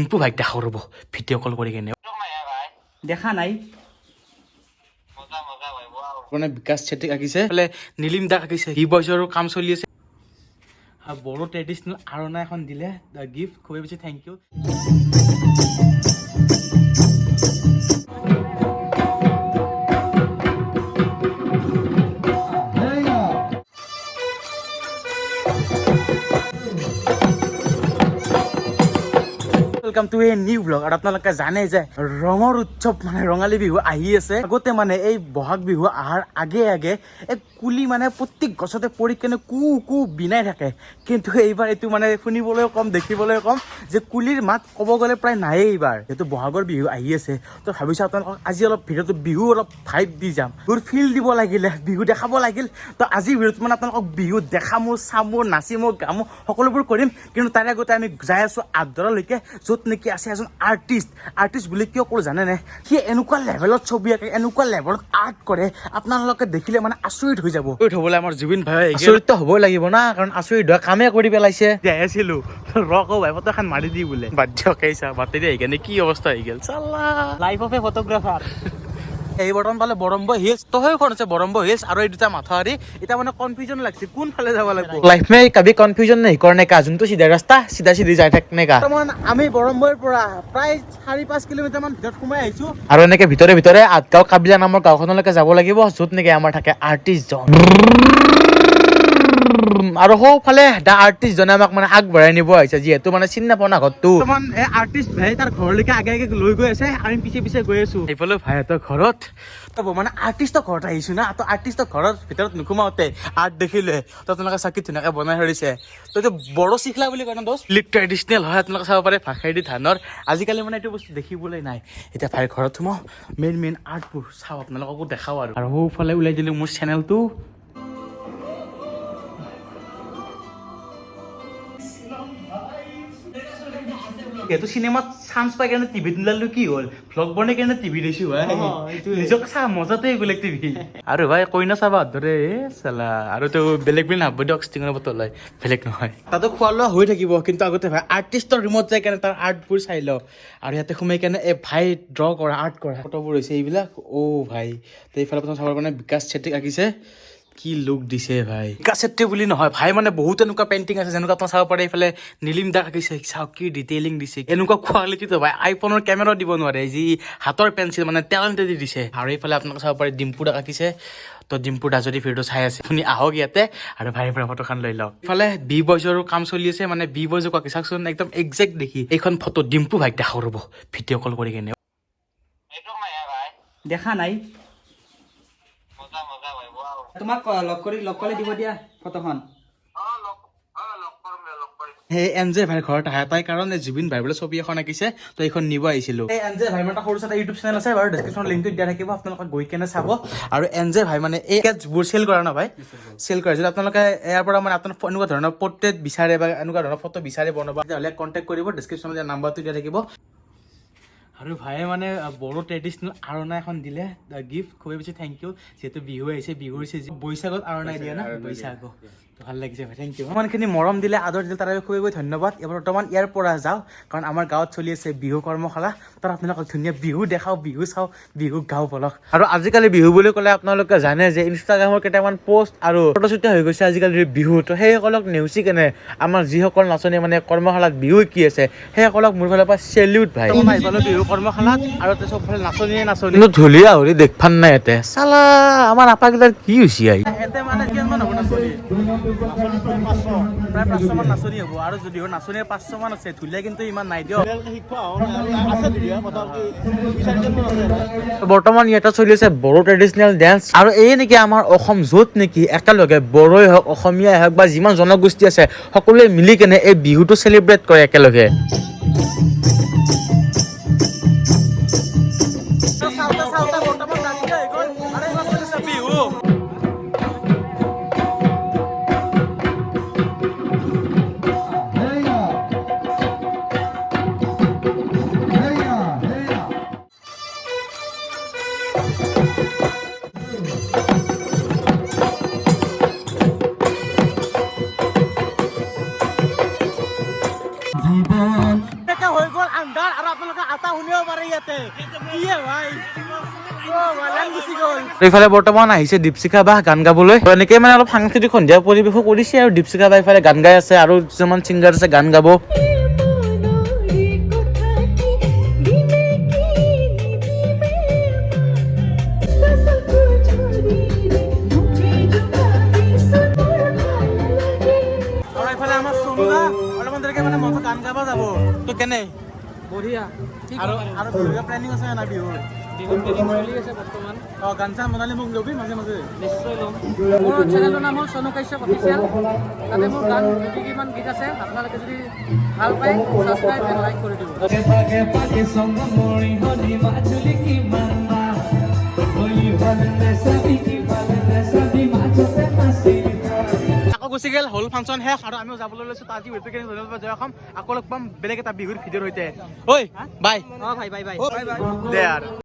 ডিম্পু ভাইক দেখাওঁ ৰ'ব ভিডিঅ' কল কৰি কেনে। দেখা নাই। মানে বিকাশ চেত্ৰীক আঁকিছে, এইফালে নীলিম দাক আঁকিছে। বি বয়জৰো কাম চলি আছে। আৰু বড়ো ট্ৰেডিশ্যনেল আৰণা এখন দিলে গিফ্ট, খুবেই বেছি thank you. Welcome to a new vlog. আৰু আপোনালোকে জানে যে ৰঙৰ উৎসৱ মানে ৰঙালী বিহু আহি আছে। আগতে মানে এই বহাগ বিহু অহাৰ আগে আগে এই কুলি মানে প্ৰত্যেক গছতে পৰি কেনে কু কু বিনাই থাকে। কিন্তু এইবাৰ এইটো মানে শুনিবলৈও কম, দেখিবলৈও কম যে কুলিৰ মাত ক'ব গ'লে প্ৰায় নায়েই এইবাৰ। যিহেতু বহাগৰ বিহু আহি আছে, তো ভাবিছোঁ আপোনালোকক আজি অলপ ভিডিঅ'টো বিহু অলপ ভাইব দি যাম, বিহুৰ ফিল দিব লাগিলে, বিহু দেখাব লাগিল। তো আজিৰ ভিডিঅ'ত মানে আপোনালোকক বিহু দেখামো, চামো, নাচিমো, গামো, সকলোবোৰ কৰিম। কিন্তু তাৰে আগতে আমি যাই আছোঁ আদৰালৈকে, য'ত নেকি আছে এজন আৰ্টিষ্ট। আৰ্টিষ্ট বুলি কিয় ক'লো জানেনে? সি এনেকুৱা লেভেলত ছবি আঁকে, এনেকুৱা লেভেলত আৰ্ট কৰে, আপোনালোকে দেখিলে মানে আচৰিত হৈ যাব। আচৰিত হ'বলৈ আমাৰ জুবিন ভাই আচৰিতটো হ'বই লাগিব না, কাৰণ আচৰিত হোৱা কামে কৰি পেলাইছে। যাই আছিলো ৰক ভাই, ফটো এখন মাৰি দি বোলে। বাদ দিয়ক, এই চা বাদ দি আহিকেনে কি অৱস্থা হৈ গ'ল চালা। Life of A photographer. এই বৰ্তমান পালে বৰম্ব হিলছ। তো সেইখন হৈছে বৰম্ব হিলছ আৰু এই দুটা মাথাউৰি। এতিয়া মানে কনফিউজন লাগছে কোনফালে যাব লাগিব। लाइफ में कभी कंफ्यूजन नहीं करने का, যোনটো চিধা ৰাস্তা চিধা চিধি যাই থাকনে का। বৰ্তমান আমি বৰম্বইৰ পৰা প্ৰায় 4-5 কিলোমিটাৰ মান ভিতৰত সোমাই আহিছো। আৰু এনেকে ভিতৰে ভিতৰে আঠগাঁও কাবিলা নামৰ গাঁওখনলৈকে যাব লাগিব, য'ত নেকি আমাৰ থাকে আৰ্টিষ্টজন। আৰু সৌফালে দা আৰ্টিষ্টজনে আমাক মানে আগবঢ়াই নিব আহিছে, যিহেতু মানে চিনি নাপাওঁ না ঘৰটো। বৰ্তমান এই আৰ্টিষ্ট ভাই তাৰ ঘৰলৈকে আগে আগে লৈ গৈ আছে, আমি পিছে পিছে গৈ আছো। এইফালে ভাইহঁতৰ ঘৰত তো মানে আৰ্টিষ্টৰ ঘৰত আহিছো না, তো আৰ্টিষ্টৰ ঘৰৰ ভিতৰত নোসোমাওতে আৰ্ট দেখিলে। তো আপোনালোকে চাকি ধুনীয়াকে বনাই ধৰিছে। তো এইটো বড়ো চিখলা বুলি কয় ন দোস্ত, লিক ট্ৰেডিশ্যনেল হয়। আপোনালোকে চাব পাৰে ভাষাইদি ধানৰ। আজিকালি মানে এইটো বস্তু দেখিবলৈ নাই। এতিয়া ভাইৰ ঘৰত সোমাওঁ, মেইন মেইন আৰ্টবোৰ চাওঁ, আপোনালোককো দেখাওঁ। আৰু সৌফালে ওলাই দিলোঁ মোৰ চেনেলটো। এইটো চিনেমাত চান্স পাই কাৰণে টিভিত নোলালো, কি হ'ল? ভ্লগ বনাই কাৰণে টিভি দিছো ভাই। নিজক চা মজাতে বেলেগ টিভি। আৰু ভাই কইনা চাবা ধৰে এ চালা। আৰু তো বেলেগ বুলি নাভাবো দিয়ক, ষ্টিঙৰ বটল হয়, বেলেগ নহয়। তাতো খোৱা লোৱা হৈ থাকিব, কিন্তু আগতে ভাই আৰ্টিষ্টৰ ৰুমত যাই কেনে তাৰ আৰ্টবোৰ চাই লওঁ। আৰু ইয়াতে সোমাই কেনে এই ভাই ড্ৰ কৰা, আৰ্ট কৰা ফটোবোৰ হৈছে এইবিলাক। অ' ভাই, তো এইফালে প্ৰথম চাবৰ কাৰণে বিকাশ চেত্ৰীক আঁকিছে। কি লুক দিছে ভাই! বিকাশ চেত্ৰী বুলি নহয় ভাই, মানে বহুত এনেকুৱা পেইণ্টিং আছে, যেনেকুৱা আপোনাৰ চাব পাৰে এইফালে নীলিম দাক আঁকিছে। চাওক কি ডিটেইলিং দিছে। এনেকুৱা কোৱালিটিটো ভাই আইফোনৰ কেমেৰা দিব নোৱাৰে, যি হাতৰ পেঞ্চিল মানে টেলেণ্টেদি দিছে। আৰু এইফালে আপোনালোকে চাব পাৰে ডিম্পু দাক আঁকিছে। তো ডিম্পু দা যদি ভিডিঅ'টো চাই আছে, আপুনি আহক ইয়াতে আৰু ভাইৰ পৰা ফটোখন লৈ লওক। ইফালে বি বয়জৰো কাম চলি আছে, মানে বি বয়জক আঁকি চাওকচোন, একদম একজেক্ট দেখি। এইখন ফটো ডিম্পু ভাইক দেখাওঁ ৰ'ব ভিডিঅ' কল কৰি কেনে। দেখা নাই। তোমাক লগ কৰি লগ কৰিলে দিব দিয়া ফটোখন। সেই এন জে ভাইৰ ঘৰত আহে তাই কাৰণে জুবিন ভাই বোলে ছবি এখন আঁকিছে, তো এইখন নিব আহিছিলো। এই এন জে ভাই মানে এটা সৰু এটা ইউটিউব চেনেল আছে বাৰু, ডেছক্ৰিপশ্যন লিংকটো দিয়া থাকিব, আপোনালোকে গৈ কেনে চাব। আৰু এন জে ভাই মানে এই স্কেটছবোৰ চেল কৰা ন ভাই? চেল কৰে। যদি আপোনালোকে ইয়াৰ পৰা মানে আপোনাৰ এনেকুৱা ধৰণৰ পৰ্ট্ৰেট বিচাৰে বা এনেকুৱা ধৰণৰ ফটো বিচাৰে বনাব, তেতিয়াহ'লে কণ্টেক্ট কৰিব, ডেছক্ৰিপশ্যনত দিয়া নাম্বাৰটো দিয়া থাকিব। আৰু ভায়ে মানে বড়ো ট্ৰেডিশ্যনেল আৰণা এখন দিলে গিফ্ট, খুবেই বেছি thank you. যিহেতু বিহু আহিছে, বিহুৰ চিজন, বৈশাগত আৰণা দিয়ে না, বৈশাগ। ভাল লাগিছে ভাই, thank U. ইমানখিনি মৰম দিলে, আদৰ দিলে, তাৰ বাবে খুবেই খুবেই ধন্যবাদ। এইবাৰ বৰ্তমান ইয়াৰ পৰা যাওঁ, কাৰণ আমাৰ গাঁৱত চলি আছে বিহু কৰ্মশালা। তাত আপোনালোকক ধুনীয়া বিহু দেখাওঁ, বিহু চাওঁ, বিহু গাওঁ, বলক। আৰু আজিকালি বিহু বুলি ক'লে আপোনালোকে জানে যে ইনষ্টাগ্ৰামৰ কেইটামান পষ্ট আৰু ফটোশ্বুটে হৈ গৈছে আজিকালিৰ বিহু। তো সেইসকলক নেওচি কেনে আমাৰ যিসকল নাচনী মানে কৰ্মশালাত বিহু শিকি আছে, সেইসকলক মোৰ ফালৰ পৰা চেলিউট ভাই। বৰ্তমান আহি পালোঁ বিহু কৰ্মশালাত আৰু তাতে চবফালে নাচনীয়ে নাচনী। কিন্তু ঢুলীয়া হৰি দেখভান নাই ইয়াতে। চালা আমাৰ আপাকেইটাৰ কি হৈছে আহি? ইয়াতে মানে কিমানমান হ'ব নাচনী? প্ৰায় 500 মান নাচনী হ'ব। আৰু যদিও নাচনীৰ 500 মান আছে, ঢুলীয়া কিন্তু ইমান নাই দিয়ক। বৰ্তমান ইয়াতে চলি আছে বড়ো ট্ৰেডিশ্যনেল ডেন্স। আৰু এই নেকি আমাৰ অসম, য'ত নেকি একেলগে বড়োই হওক, অসমীয়াই হওক বা যিমান জনগোষ্ঠী আছে, সকলোৱে মিলি কেনে এই বিহুটো চেলিব্ৰেট কৰে একেলগে। চাওঁতে চাওঁতে বৰ্তমান ৰাতি হৈ গ'ল আৰু এইবাৰ চলিছে বিহু। এনেকা হৈ জোৰদাৰ আৰু আপোনালোকে আটা শুনিব পাৰে ইয়াতে। কিয়ে ভাই, লাইন গুচি গ'ল। এইফালে বৰ্তমান আহিছে দীপশিখা বা গান গাবলৈ। তো এনেকে মানে অলপ সাংস্কৃতিক সন্ধিয়া পৰিৱেশো কৰিছে আৰু দীপশিখা বা ইফালে গান গাই আছে আৰু কিছুমান ছিংগাৰ আছে গান গাব। মনৰে কথাটি দিমে কি নিদিমে চকু ঝৰিৰে মুখে জোকাৰি মোৰ ভাল লাগে। আৰু এইফালে আমাৰ চনুদা অলপমান দেৰিকে মানে মঞ্চত গান গাব যাব। তো কেনে? বঢ়িয়া। আৰু আৰু বিহুৰ প্লেনিং আছে নাই বিহুৰ? বিহু প্লেনিং চলি আছে বৰ্তমান। অ, গান চান বনালে মোক ল'বি মাজে মাজে। নিশ্চয় ল'ম। মোৰ চেনেলটোৰ নাম হ'ল চনু কাশ্যপ অফিচিয়েল। তাতে মোৰ গান কেইগীতমান গীত আছে। আপোনালোকে যদি ভাল পায়, ছাবস্ক্ৰাইব এণ্ড লাইক কৰি দিব। পাগে পাগে সঙ্গ মৰি হনি মাছুলি কি মানবা হলি হল নেসাবি কি পাল নেসাবি মাছতে মাছি। আকৌ গুচি গ'ল, হ'ল ফাংচন শেষ আৰু আমিও যাবলৈ লৈছো। তো আজি ভিডিঅ'টো কেনে, ধন্যবাদ, জয় অসম। আকৌ লগ পাম বেলেগ এটা বিহুৰ ভিডিঅ'ৰ সৈতে। ঐ বাই। অঁ ভাই, বাই বাই। দে আৰু।